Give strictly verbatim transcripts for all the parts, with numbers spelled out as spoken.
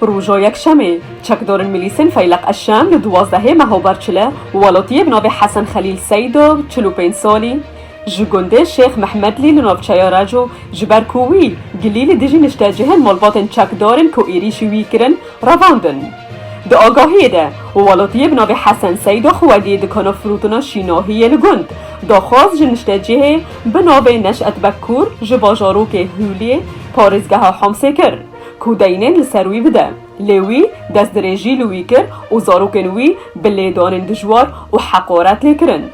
Roja Yekşemê, çekdarên milîsên Feyleq Eşşem li duwazdehê meha Berçile welatiyê bi navê Hesen Xelîl Seydo, çil û pênc salî, ji gundê Şêx Mehmedlî li navçeya Reco, ji ber ku wî gilî li dijî niştecihên malbatên çekdarên ku êrîşî wî kirin, revandin. Di agahiyê de, welatiyê bi navê Hesen Seydo xwediyê dikana firotina şînahiyê li gund, daxwaz ji niştecihê bi navê Neşet Bekkur ji bajarokê Hûliyê parêzgeha Homsê kir, ku deynên li ser wî bide. Lê wî destdirêjî li wî kir û zarokên wî bi lêdanên dijwar û heqaret lê kirin.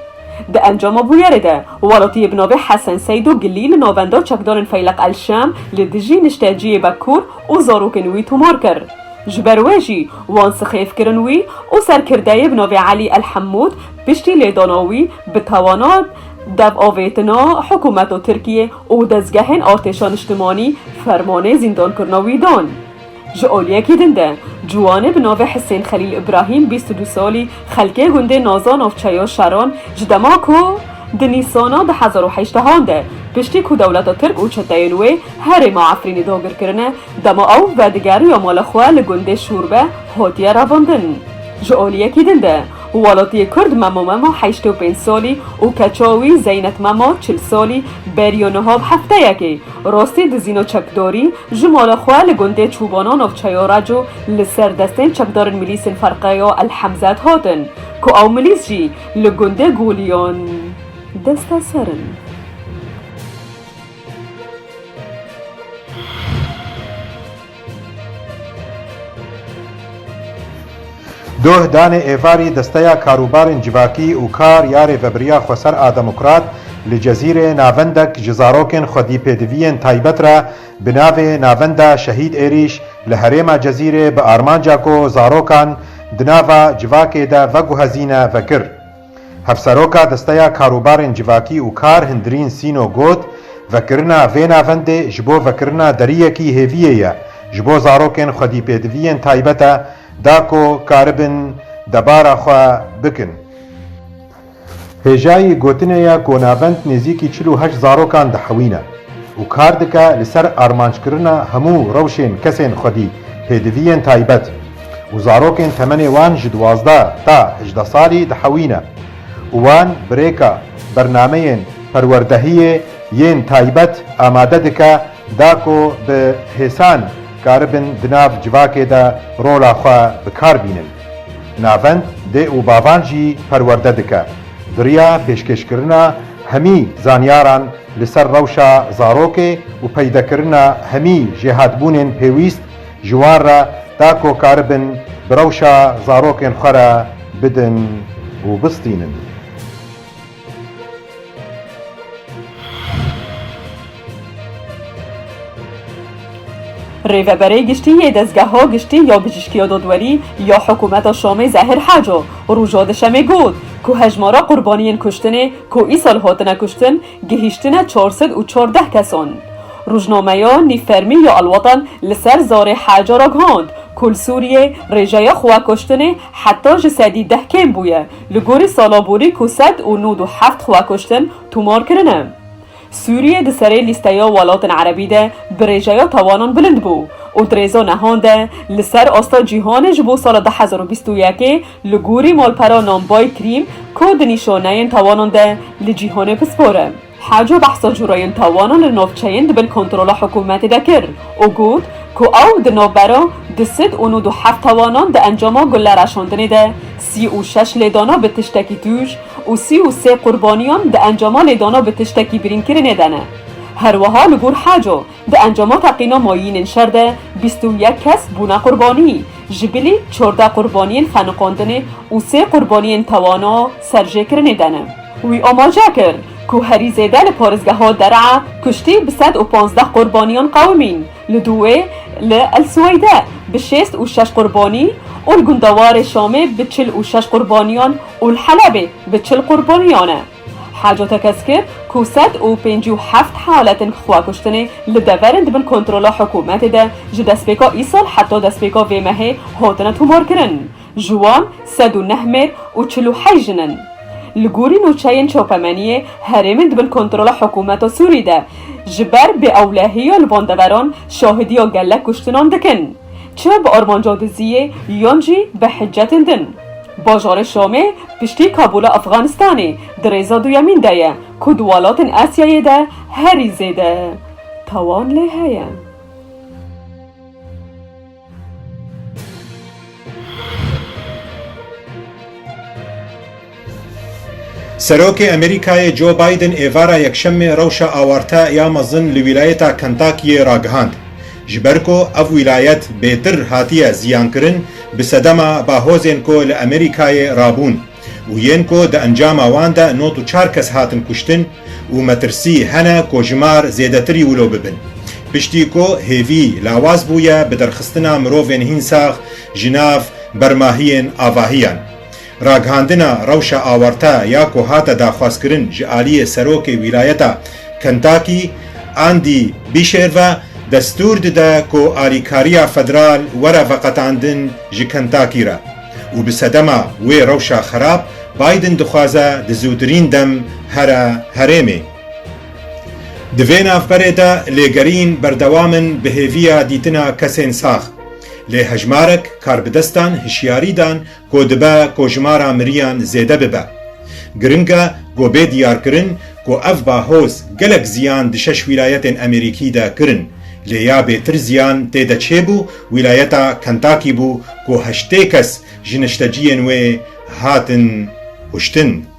Di encama bûyerê de, welatiyê bi navê Hesen Seydo gilî li navenda çekdarên Feyleq El Şem li dijî nişteciyê Bekkur û zarokên wî tomar kir. Ji ber wê jî wan sixêf kirin wî û serkirdeyê bi navê Elî El Hemûd piştî lêdana wî bi tewana devavêtina hikûmeta Tirkiyê û dezgehên artêşa niştimanî fermanê zîndankirina wî dan. Ji aliyekî din de, ciwanê bi navê Hisên Xelîl Îbrahîm, bîst û du salî, xelkê gundê Naza navçeya Şeran, ji dema ku di Nîsana du hezar û heştehan de, piştî ku dewleta Tirk û çeteyên wê herêma Efrînê dagir kirine, dema ew vedigeriya mala xwe li gundê Şûrbe, hatiye revandin. Ji aliyekî din de, welatiyê Kurd Memo Memo, heştê û pênc salî, û keça wî Zeynet Memo, çil salî, beriya niha bi hefteyekê, rastî dizîna çekdarî, ji mala xwe li gundê Çûbana navçeya Reco li ser destên çekdarên milîsên ferqeya El Hemzet hatin, ku ew milîs jî li gundê Goliyan desteser in. Doh danê êvarî Desteya Karûbarên Civakî û Kar ya Rêvebiriya Xweser a Demokrat li Cezîrê navendek ji zarokên xwedî pêdiviyên taybet re bi navê Navenda Şehîd Êrîş li herêma Cezîrê bi armanca ku zarokan di nava civakê de veguhezîne vekir. Hevseroka Desteya Karûbarên Civakî û Kar Hindirîn Sîno got, vekirina vê navendê ji bo vekirina deriyekî hêviyê ye ji bo zarokên xwedî pêdiviyên taybet e, da ku karibin debara xwe bikin. Hêjayî gotinê ye ku navend nêzîkî çil û heşt zarokan dihewîne û kar dike li ser armanckirina hemû rewşên kesên xwedî pêdiviyên taybet û zarokên temenê wan ji duwazdeh ta hejdeh salî dihewîne û wan bi rêka bernameyên perwerdehiyê yên taybet amade dike da ku bi hêsan karibin di nav civakê de rola xwe bi kar bînin. Navend dê û bavan jî perwerde dike. Di riya pêşkêşkirina hemî zanyaran li ser rewşa zarokê û peydekirina hemî jêhatbûnên pêwîst ji wan re da ku karibin bi rewşa zarokên xwe re bidin û bistînin. Rêveberê Giştî yê Dezgeha Giştî ya Bijîşkiya Dadwerî ya Hikûmeta Şamê Zehir Heco roja Dişemê got ku hejmara qurbaniyên kuştinê ku îsal hatine kuştin gihîştine çar sed û çardeh kesan. Rojnameya nîvfermî ya Elwatan li ser zarê Heco ragihand ku li Sûriyê rêjeya xwekuştinê heta ji sedî deh kêm bûye, li gorî sala borî ku sed û nod û heft xwekuştin tomar kirine. Sûriye di serê lîsteya welatên erebî de bi rêjeya tawanan bilind bû û di rêza nehan de li ser asta cîhanê ji bo sala du hezar û bîst û yekê li gorî malpera Nambay Krîm ku di nîşaneyên tawanan de li cîhanê pispor e. Heco behsa cureyên tawanan li navçeyên di bin kontrola hikûmetê de kir û got ku ew di navbera du sed û nod û heft tawanan di encama gulle reşandinê de sî û şeş lêdana bi tiştekî tûj û sî û sê qurbaniyan di encama lêdana bi tiştekî birînkirinê de ne. Her wiha li gor Heco, di encama teqîna mayînên şer de bîst û yek kes bûne qurbanî, ji bilî çardeh qurbaniyên xeniqandinê û sê qurbaniyên tawana serjêkirinê de ne. Wî amaje kir ku herî zêde li parêzgeha Der'a kuştî bi sed û panzdeh qurbaniyan qewimîn, li Dûwê, li El Suweyde bi şêst û şeş qurbanî û li gundewarê Şamê bi çil û şeş qurbaniyan û li Helebê bi çil qurbaniyan e. Heco tekez kir ku sed û pêncî û heft haletên xwekuştinê li deverên di bin kontrola hikûmetê de ji destpêka îsal heta destpêka vê mehê hatine tomarkirin. Ji wan sed û neh mêr û çil û heşt jin in. Li gorî nûçeyên çapemeniyê herêmên di bin kontrola hikûmeta Sûrî de ji ber bêewlehiya li van deveran şahidiya gelek kuştinan dikin. Çi bi armanca diziyê yan jî bi hicetên din. Bajarê Şamê piştî Kabûla Efxanistanê di rêza duyemîn de ye ku di welatên Asyayê de herî zêde tawan lê heye. Serokê Amerîkayê Joe Biden êvara yekşemê rewşa awarte ya mezin li wîlayeta Kentuckyê ragihand. Ji ber ku ev wîlayet bêtir hatiye ziyankirin bi sedema bahozên ku li Amerîkayê rabûn û yên ku di encama wan de nod û çar kes hatin kuştin û metirsî hene ku jimar zêdetirî wilo bibin. Piştî ku hêvî lawaz bûye bi derxistina mirovên hîn sax ji nav bermahiyên avahiyan. Ragihandina rewşa awarte ya ku hate daxwazkirin ji aliyê serokê wîlayeta Kentucky, Andy Beshear ve destûr dide ku alîkariya federal were veqetandin ji Kentucky re û bi sedema wê rewşa xerab Biden dixwaze di zûtirîn dem here herêmê. Di vê navberê de lêgerîn berdewam in bi hêviya dîtina kesên sax. Lê hejmarek karbidestan hişyarî dan ku dibe ku jimara miriyan zêde bibe. Giring e ku bê diyarkirin ku ev bahoz gelek ziyan di şeş wîlayetên Amerîkî de kirin, lê ya bêtir ziyan tê de çêbû wîlayeta Kentucky bû ku heştê kes ji nişteciyên wê hatin kuştin.